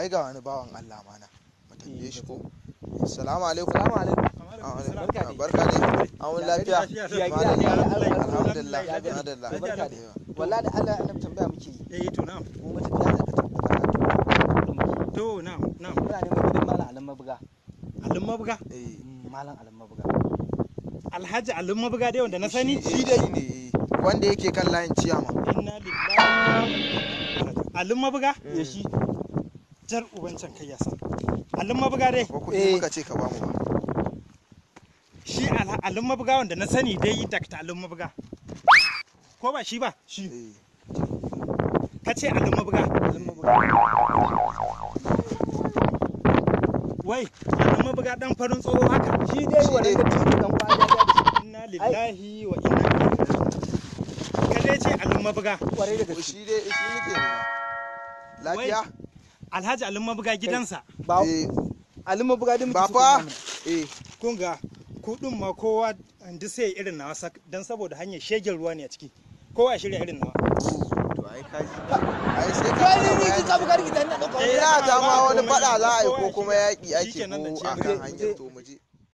ai ga wani bawan Allah mana, mu tambaye shi ko. Assalamu alaikum. Salamu alaikum. Barka Barka dai. Barka dai. An wuni lafiya? Ya gida, ya Alhamdulillah. Ya gari. Alhamdulillah. Barka dai. Wallahi da Allah annabi tambaya muke yi. Eh, to na'am. Mu matafiya ne ka tabbata. To na'am, na'am. Muna neman gidan Malam Alan Mabuga. Alin Mabuga? Eh. Malam Alan Mabuga. Alhaji Alin Mabuga dai wanda na sani? Shi dai ne, eh, wanda yake kan layin ciyama. Inna lillahi. Alin Mabuga? Ya shi. Jar ubancan kai yasa. Alin Mabuga dai. Ko kuɗi Eh. muka ce ka bamu ba. Shi Alin Mabuga wanda na sani dai, Dr. Alin Mabuga. Ko ba shi ba? Shi. Eh. Ka ce Alin Mabuga. Alan Mabuga. Wai, Alin Mabuga dan farin tsoho haka. Shi dai Shi wannan dai. da titi dan kwaya ya da Inna lillahi wa inna ilaihi raji'un. Ka dai ce Alin Mabuga. kwarai da To gaske. shi dai shi muke nema. Lafiya? Alhaji Alin Mabuga gidansa. Ba Eh, Alan Mabuga dai muke ba so fa. ku nuna. Eh, Kun ga kuɗin ma kowa duk sai irin nawa sak dan saboda hanyar shegen ruwa ne a ciki. Kowa ya shirya irin nawa. To ai kaji. Ai sai ka Kai mana ni ni bayani. ka buga gidan nan ɗauka. Ina ta ma wani Ba fada za a yi komai, ko kuma yaƙi ake Shikenan ko zance. a kan Muje, hanyar muje. to mu je.